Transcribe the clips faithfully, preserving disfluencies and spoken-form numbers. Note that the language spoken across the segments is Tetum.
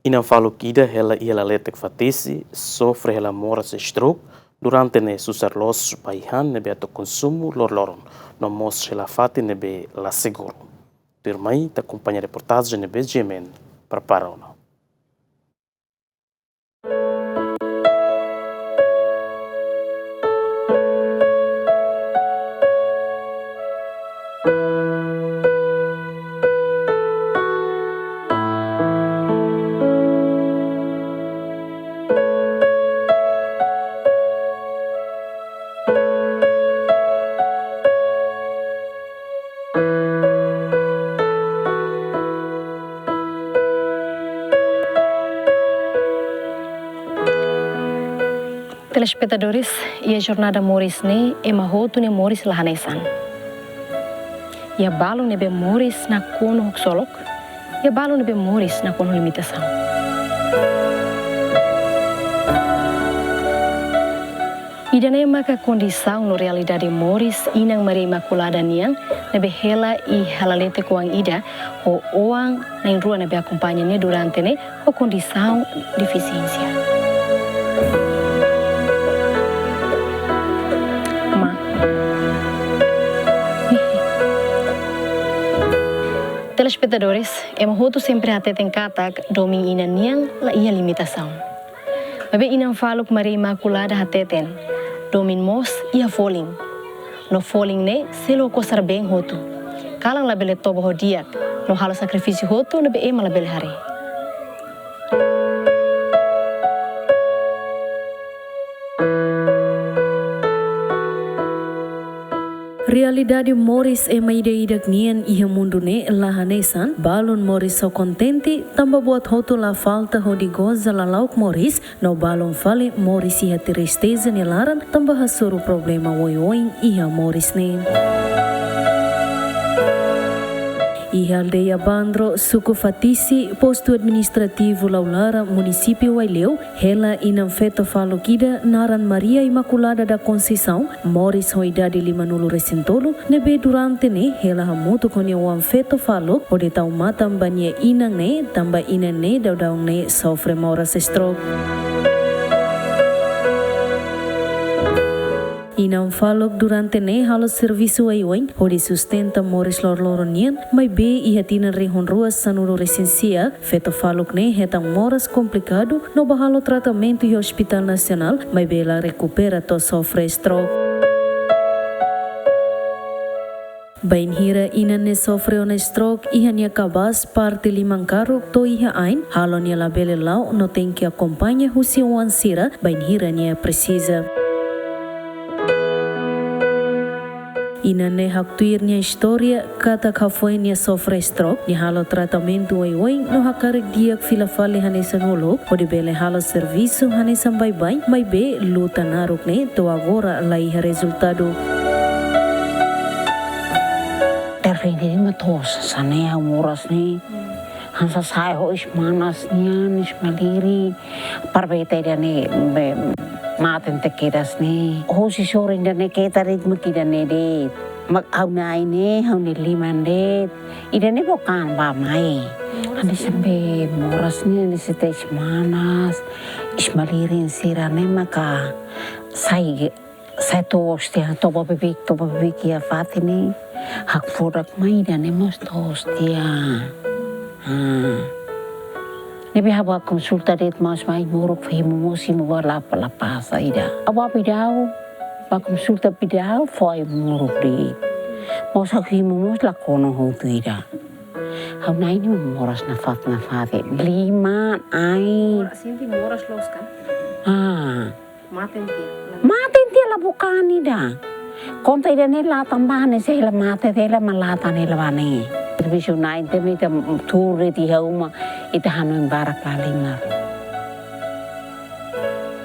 Inan faluk ida hela iha Laletek Fatisi sofre hela moras stroke durante ne'e susar loos ba ai-han ne'ebé atu konsumu loroloron, no mós hela fatin ne'ebé la seguru. Tuirmai ita akompaña reportajen ne'ebé GMN prepara ona. Telespetadores, iha jornada moris ne'e ema hotu nia moris la hanesan. Iha balun ne'ebé moris nakonu ho ksolok, iha balun ne'ebé moris nakonu ho limitasaun. Ida-ne'e maka kondisaun no realidade moris Inan Maria Imakulada nian ne'ebé hela iha Laletek oan ida ho oan na'in-rua ne'ebé akompaña nia durante ne'e ho kondisaun defisiénsia. Ma. Telespetadores, ema hotu sempre hateten katak domin inan nian la iha limitasaun. Maibé inan faluk Maria Imakulada hateten, domin mós iha folin. No folin ne'e selu ho kosar-been hotu. Kalan labele toba ho di'ak, no halo sakrifísiu hotu ne'ebé ema labele haree. Realidade moris ema ida-idak nian iha mundu ne'e la hanesan, balun moris ho kontente, tanba buat hotu la falta hodi goza lala'ok moris, no balun fali moris iha tristeza nia laran, tanba hasoru problema oioin iha moris ne'e. Iha aldeia Bandro, suku Fatisi, postu administrativu Laulara, munisípiu Aileu, hela inan feto faluk ida naran Maria Imaculada da Conceição, moris ho idade limanulu-resin-tolu, ne'ebé durante ne'e hela hamutuk ho nia oan feto faluk hodi tau matan ba nia inan ne'e, tanba inan ne'e daudaun ne'e sofre moras stroke. Inan faluk durante ne'e halo servisu oioin hodi sustenta moris loroloron nian, maibé iha tinan rihun rua sanulu-resin-sia, feto faluk ne'e hetan moras komplikadu no bá halo tratamentu iha Hospital Nasionál, maibé la rekupera to'o sofre stroke. Bainhira inan ne'e sofre ona stroke, iha nia kabaas parte liman karuk to'o iha ain, halo nia labele la'o no tenke akompaña husi oan sira bainhira nia presiza. Inan ne'e haktuir nia istória katak hafoin nia sofre stroke, nia halo tratamentu oioin no hakarak di'ak fila fali hanesan uluk, hodi bele halo servisu hanesan baibain, maibé luta naruk ne'e to'o agora la iha rezultadu. Terfendi ma to'os hanesan ne'e ha'u moras ne'e. Hanesan sa'e ho ismanas nian, ismalirin. Para beta ida-ne'e, be, maten tiha kedas ne'e. Hosi sorin ida-ne'e keta ritme ida-ne'e de'it. Mak ha'u-nia ain ne'e, ha'u-nia liman de'it. Ida-ne'e book an bá mai. Hanesan be moras ne'e, hanesan sa'e ismanas. Ismalirin sira-ne'e maka sa'e, sa'e to'os tiha, toba beibeik, toba beibeik iha fatin ne'e. Hakfodak mai ida-ne'e mós to'os tiha. Ha. Ne'ebé ha'u bá konsulta de'it mós mai moruk fó himu mós himu bá la, la pasa ida. Ha'u bá Pidau, bá konsulta Pidau fó himu moruk de'it. Mós ha'u himu mós la kona hotu ida. Ha'u-nia ain ne'e moras nafatin nafatin. Liman, ain. Moras, sente moras loos ka? Ah. Maten tiha. Maten tiha la buka an ida. Konta ida-ne'e latan bá ne'e se hela mate hela mak latan hela bá ne'e. Servisu na'in tiha mak ita tuur de'it iha uma ita hanoin barak lahalimar.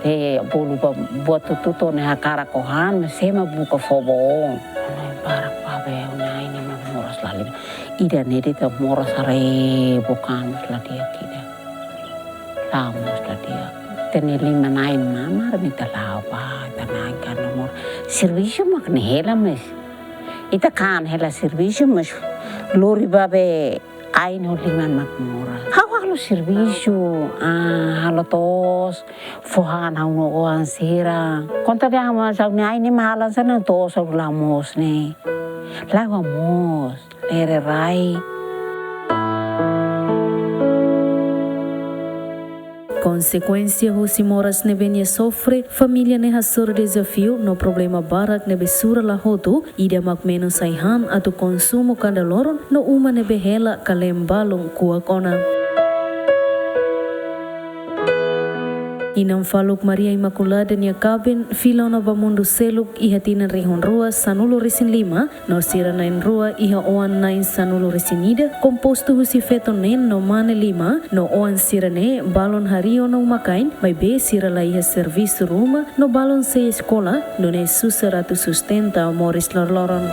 Te bolu ba buat tututu ne'e hakarak ohan, mas sé mak buka fó ba oin. Hanoin barak bá be na'in ne'e mak moras lahalimar. Ida-ne'e de'it moras haree buka an la di'ak ida. La'o mós la di'ak. Ita-nia liman na'in mamar mak ita la'o bá, ita na'in kan nomor. Servisu mak ne'e hela mas. Ita kan hela servisu mas lori bá be ain ho liman mak moras. Ha'u hak Servisu, ah, halo to'os, fó han ha'u-nia oan sira. Konta dehan ha'u mak ha'u-nia ai ne'e mak halo hanesan ne'e to'os ha'u la moos ne'e. Lae, ha'u moos, lere rai. Konsekuénsia husi moras ne'ebé nia sofre, família ne'e hasoru dezafiu no problema barak ne'ebé sura la hotu, ida mak menus ai-han atu konsumu kada loron no uma ne'ebé hela ka leem balun kuak ona. Inan faluk Maria Imaculada nia kaben fila ona ba mundu seluk iha tinan rihun rua sanulu resin lima, no sira na'in-rua iha oan na'in sanulu resin ida, kompostu husi feto neen no mane lima, no oan sira-ne'e balun harii ona uma-kain, maibé sira la iha servisu ruma, no balun sei eskola, nune'e susar atu sustenta moris loroloron.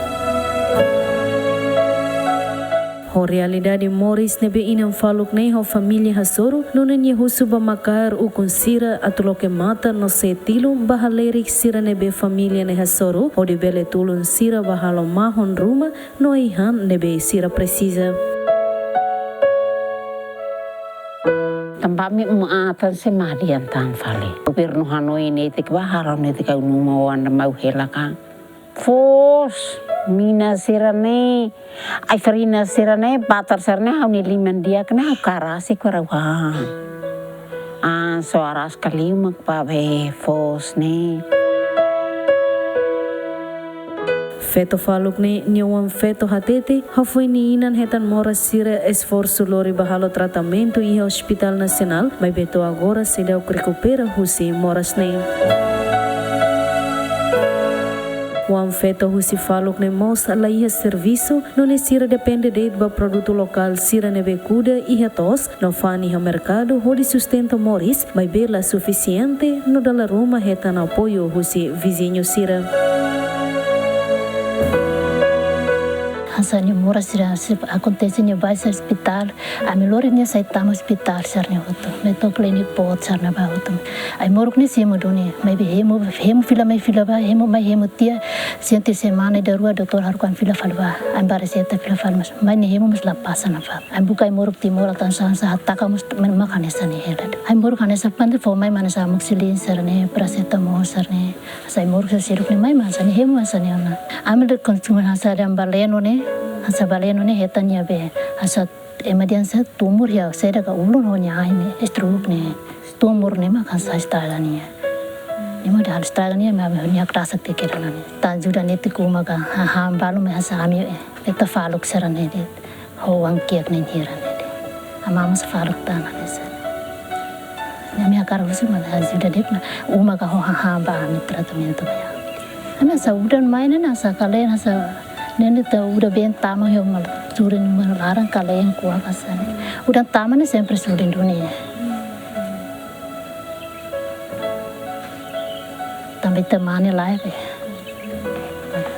Ho realidade moris ne'ebé inan faluk ne'e ho família hasoru, nune'e nia husu ba makaer ukun sira atu loke matan no setilun ba halerik sira ne'ebé família ne'e hasoru, hodi bele tulun sira ba halo mahon ruma no ai-han ne'ebé sira presiza. Tanba ami uma atan sei madian tan fali. Governu hanoin netik ba halo netik ha'u-nia uma oan ida mai hela ka. Foos, mina sira-ne'e, ai-farina sira-ne'e, batar sira-ne'e, ha'u-nia liman di'ak ne'e, ha'u karasi kura ha'u han. Ah, só araska liu mak ba be foos ne'e. Feto faluk ne'e nia oan feto hatete, hafoin nia inan hetan moras sira esforsu lori ba halo tratamentu iha Hospital Nasionál, maibé to'o agora seidauk rekupera husi moras ne'e. Oan feto husi faluk ne'e mós la iha servisu, nune'e sira depende de'it ba produtu lokál sira ne'ebé kuda iha to'os, no fa'an iha merkadu hodi sustenta moris, maibé la sufisiente, no dala ruma hetan apoiu husi viziñu sira. Hanesan nia moras sira, se akontese nia bá iha ospitál, ami lori nia sai tama ospitál sira-ne'e hotu. Mai to'o klinik boot sira-ne'ebá hotu. Ai-moruk ne'e simu duni, maibé hemu, hemu fila mai fila bá, hemu mai hemu tiha, sente semana ida rua doutór haruka ami fila fali bá. Ami bá reseta fila fali mas, mai ne'e hemu mas la pasa nafatin. Ami buka ai-moruk Timor atan sá, sá hataka mas, mak hanesan ne'e hela. Ai-moruk hanesan pande fó mai mak hanesan amoxicilina sira-ne'e, paracetamol sira-ne'e. Hanesan ai-moruk sira seluk ne'e mai mak hanesan ne'e hemu hanesan ne'e ona. Ami de konsumu hanesan dehan Baleno ne'e, hanesan Baleno ne'e hetan nia be, hanesan ema dehan hanesan tumur iha saida ka ulun ho nia ain ne'e, stroke ne'e. Tumur ne'e mak hanesan estraga nia. Ne'e mak dehan estraga nia, ami, ami nia krasa te kira ne'e. Tan ajuda netik uma ka, ha, ha, balu mai hanesan ami, eh, feto faluk sira-ne'e de'it. Ho oan kiak na'in hira ne'e de'it. Ami mós faluk tan hanesan. Ne'e ami hakarak husu mak ajuda de'it mak uma ka ho hahán ba ami tratamentu ba. Ami hanesan udan mai ne'e hanesan kalen hanesan ne'e to'o udan been tama iha uma, surin uma laran kalen kuak hanesan ne'e. Udan tama ne'e sempre surin duni. Tanba ita mane lae be.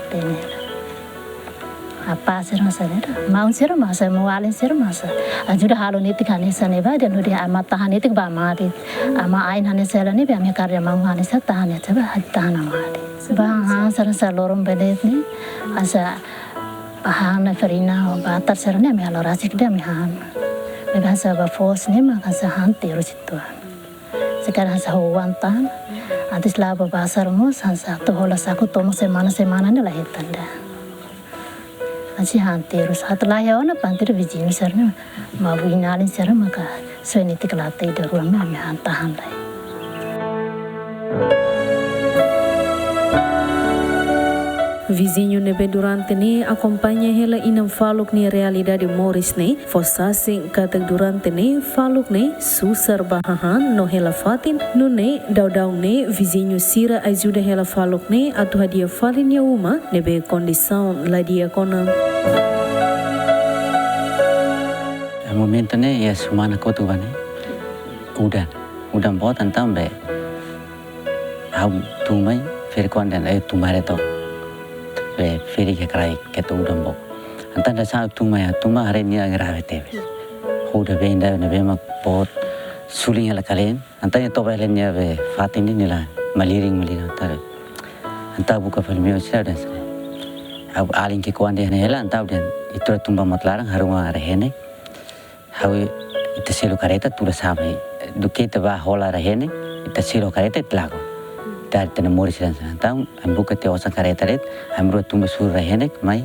Tene. Apá sira hanesan ne'e, maun sira mós hanesan, maun-alin sira mós hanesan. Ajuda halo netik hanesan ne'e bá, dehan hodi ami tahan netik bá mate. Ami ain hanesan hela ne'e bá, ami karja maun hanesan tahan ne'e bá, tahan mate. Bá han sira hanesan loron bele ne'e, hanesan bá han ai-farina, batar sira-ne'e ami halo rasik de'it ami han. Bá hanesan bá foos ne'e mak hanesan han terus uitoan. Sekarang hanesan ho oan tan. Antes la'o ba bazár mós hanesan atu hola saku to'o mak semana-semana ne'e la hetan ida. Hanesan han terus. Atu laiha ona pantir viziñu sira-ne'e. Maun-alin sira maka soe netik lata ida rua mak ami han tahan lai. Viziñu ne'ebé durante ne'e akompaña hela inan faluk nia realidade moris ne'e, fó sasin katak durante ne'e faluk ne'e susar ba hahán no hela fatin, nune'e daudaun ne'e viziñu sira ajuda hela faluk ne'e atu hadi'a fali nia uma ne'ebé kondisaun la di'ak ona. Momentu ne'e iha semana kotuk ba ne'e. Udan, udan boot entaun be. Ha'u tun mai, ferik-oan dehan, eh, tun mai reto. Be ferik iha kraik, ketu udan boot. Entaun dehan sá tun mai, tun mai haree nia grave tebes. Ho udan been ida ne'ebé mak boot, sulin hela kalen. Entaun nia toba hela nia be fatin ne'e nia la, malirin, malirin, entaun. Entaun buka fali meiu sira dehan sá. Ha'u alin ki'ikoan dehan hela, entaun dehan, ita rua tun ba mota laran, haruka rehe ne'e. Ha'u Ita selu kareta tuda sá mai. Duké ita bá hola rai-henek, ita selu kareta ita lakon. Ita haree ita-nia moris sira hanesan ne'e. Entaun, ami buka tiha osan kareta de'it, ami rua tun bá suru rai-henek mai.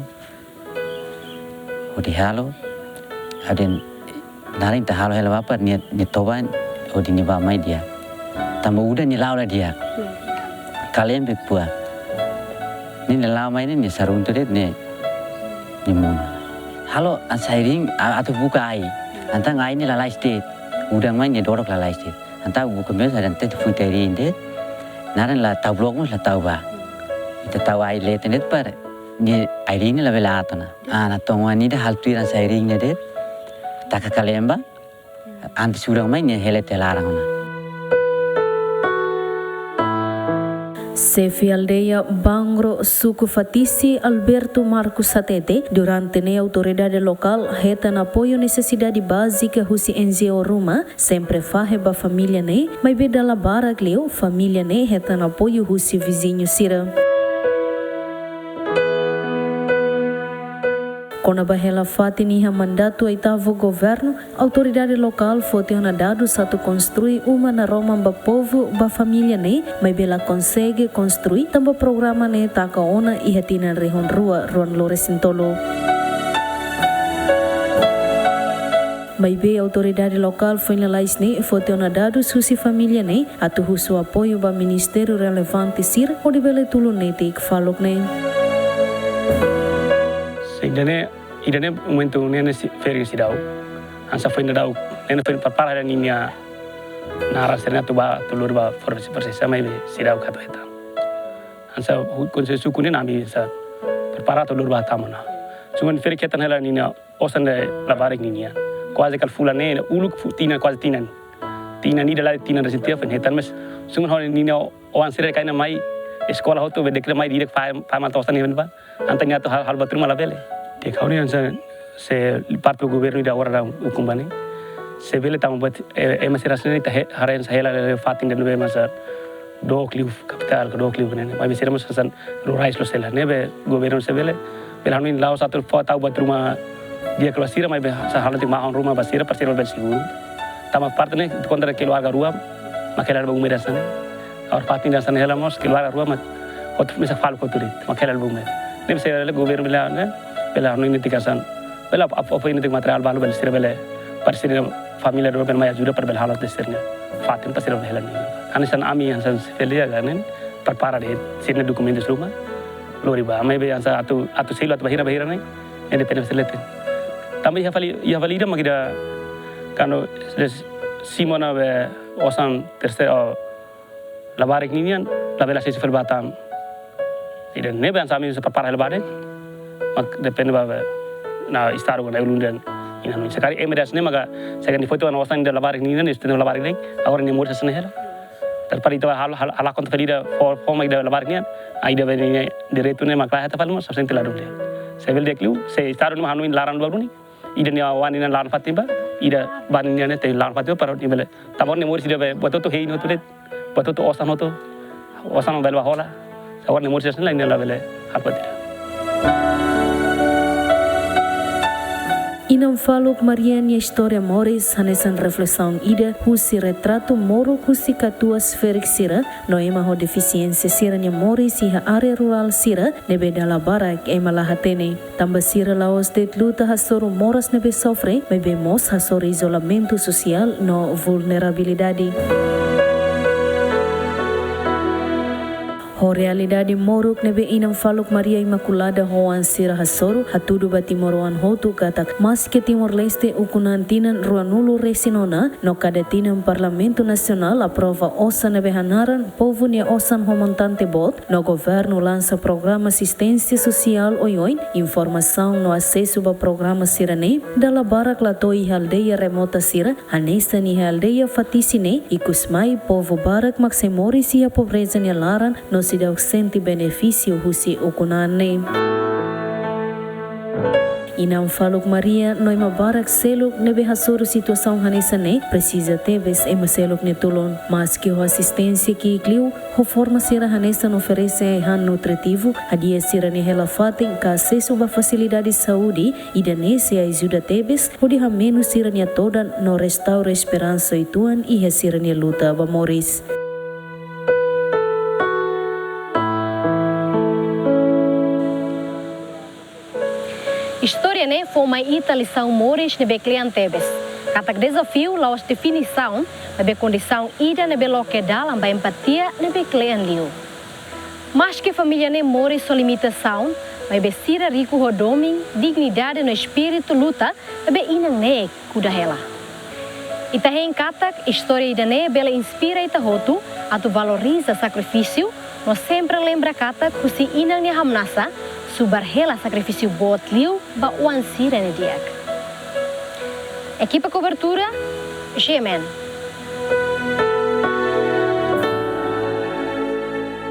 Hodi halo, hodi naran ita halo hela bapa, nia, nia toba, hodi nia bá mai di'ak. Tanba udan nia la'o la di'ak. Kalembe puak. Nia, nia la'o mai ne'e, nia saruntu de'it, nia, nia monu. Halo, hanesan iring, a-, atu buka ai. Entaun ai ne'e lalais de'it. Udan mai nia dorok lalais de'it. Entaun buka mós, entaun ita fui tiha iring de'it. Naran la tau blok mós la tau bá. Ita tau ai leten de'it para nia ai iring ne'e labele aat ona. Ah, entaun nia ida halo tuir hanesan iring ne'e de'it. Taka kalemba. Antes udan mai nia hela tiha laran ona. Xefe aldeia Bangro, suku Fatisi, Alberto Marcos hatete, durante ne'e autoridade lokál hetan apoiu nesesidade bázika husi N G O ruma, sempre fahe ba família ne'e, maibé dala barak liu família ne'e hetan apoiu husi viziñu sira. Kona-ba hela fatin iha mandatu oitavu governu, autoridade lokál foti ona dadus atu konstrui uma naroman ba povu, ba família ne'e, maibé la konsege konstrui, tanba programa ne'e taka ona iha tinan rihun rua ruanulu-resin-tolu. Maibé autoridade lokál foin lalais ne'e foti ona dadus husi família ne'e atu husu apoiu ba ministériu relevante sira hodi bele tulun netik faluk ne'e. Ida-ne'e, ida-ne'e momentu ne'e ne'e si-, ferik seidauk. Hanesan foin daudauk, ne'e foin prepara ninia naran sira-ne'e atu bá, atu lori bá, forsi, forsi sama ibe seidauk atu hetan. Hanesan hu-, konsellu suku ne'e ami hanesan prepara atu lori bá tama ona. Cuma ferik hetan hela ninia osan ne'e labarik ninian. Kuaze kala fulan ne'e, uluk fu-, tinan, kuaze tinan. Tinan ida la tinan resin tiha foin hetan mós. Cuma ha'u ninia oan sira karik mai eskola hotu be dekre mai direk fai, fai mal tosan ne'e ba. Entaun nia atu hal, hal ba tun mós labele. Te kau ni hanesan se parte governu ida agora dá ukun ba ne'e. Se bele tama buat, eh, ema sira hanesan ne'e ita he-, haree hanesan hela fatin ida ne'ebé hanesan dook liu kapitál, dook liu ne'e. Maibé sira mós hanesan rurais loos hela ne'ebé governu se bele. Bele hanoin la'ós atu fó tau buat ruma di'ak ba sira maibé hanesan halo tiha mahon ruma ba sira para sira bele seguru. Tanba parte ne'e kontra keluarga rua mak hela ba uma ida hanesan ne'e. Agora fatin ida hanesan ne'e hela mós keluarga rua mak hotu mesak faluk hotu de'it mak hela ba uma ida. Ne'ebé se bele governu bele ne'e, bele hanoin netik hanesan. Bele ap-, ap-, apoiu netik materiál balu bele sira bele para sira família rua bele mai ajuda para bele halo tiha sira-nia fatin para sira bele hela ne'e. Hanesan ami hanesan felia ga ne'e prepara de'it sira-nia dokumentus ruma. Lori bá, maibé hanesan atu, atu selu atu bainhira, bainhira ne'e, ne'e depende ba sira leten. Tanba iha fali, iha fali ida mak ida kuandu des-, simu ona be osan terseira, oh, labarik ninian, labele asesu fali ba tan. Ida ne'ebé hanesan ami sei prepara hela ba de'it, mak depende ba be, na estadu ne'e ulun de'it. Ina nui sekali ema ida hanesan ne'e maka, sekali foti ona osan ida labarik ninian, ida ne'e labarik de'it, agora nia moris hanesan ne'e hela. Tanba ita hal, hal, halakon tiha fali ida fó, fó mai ida labarik nian, ah, ida be nia direitu ne'e mak la hetan fali mós, sente la dun de'it. Se bele di'ak liu, se estadu ne'e mak hanoin laran dua duni, ida nia oan nian laran fatin bá, ida bá nian ne'e tenke laran fatin bá, para nia bele. Tanba nia moris ida be, buat hotu hein hotu de'it, buat hotu osan hotu, osan bele bá hola, agora nia moris hanesan ne'e la, nia labele halo buat ida. Inan faluk Maria nia istória moris hanesan reflesaun ida husi retratu moruk husi katuas ferik sira no ema ho defisiénsia sira-nia moris iha área rurál sira ne'ebé dala barak ema la hatene. Tanba sira la'ós de'it luta hasoru moras ne'ebé sofre, maibé mós hasoru izolamentu sosiál no vulnerabilidade. Ho realidade moruk ne'ebé inan faluk Maria Imakulada ho oan sira hasoru, hatudu ba timoroan hotu katak maske Timor-Leste ukun-an tinan ruanulu-resin-ona, no kada tinan Parlamentu Nasionál aprova osan ne'ebé hanaran Povu nia Osan ho montante boot, no governu lansa programa asisténsia sosiál oioin, informasaun no asesu ba programa sira-ne'e dala barak la to'o iha aldeia remota sira, hanesan iha aldeia Fatisi ne'e, ikus mai povu barak mak sei moris iha pobreza nia laran no seidauk sente benefísiu husi ukun-an ne'e. Inan faluk Maria no ema barak seluk ne'ebé hasoru situasaun hanesan ne'e presiza tebes ema seluk nia tulun. Maski ho asisténsia ki'ik liu, ho forma sira hanesan oferese ai-han nutritivu, hadi'a sira-nia hela-fatin ka asesu ba fasilidade saúde, ida-ne'e sei ajuda tebes hodi hamenus sira-nia todan no restaura esperansa uitoan iha sira-nia luta ba moris. Istória ne'e fó mai ita lisaun moris ne'ebé kle'an tebes. Katak dezafiu la'ós definisaun, maibé kondisaun ida ne'ebé loke dalan ba empatia ne'ebé kle'an liu. Maski família ne'e moris ho limitasaun, maibé sira riku ho domin, dignidade no espíritu luta ne'ebé inan ne'e kuda hela. Ita hein katak istória ida-ne'e bele inspira ita hotu atu valoriza sakrifísiu, no sempre lembra katak husi inan nia hamnasa, subar hela sakrifísiu boot liu ba oan sira-nia di'ak. Ekipa kobertura, G M N.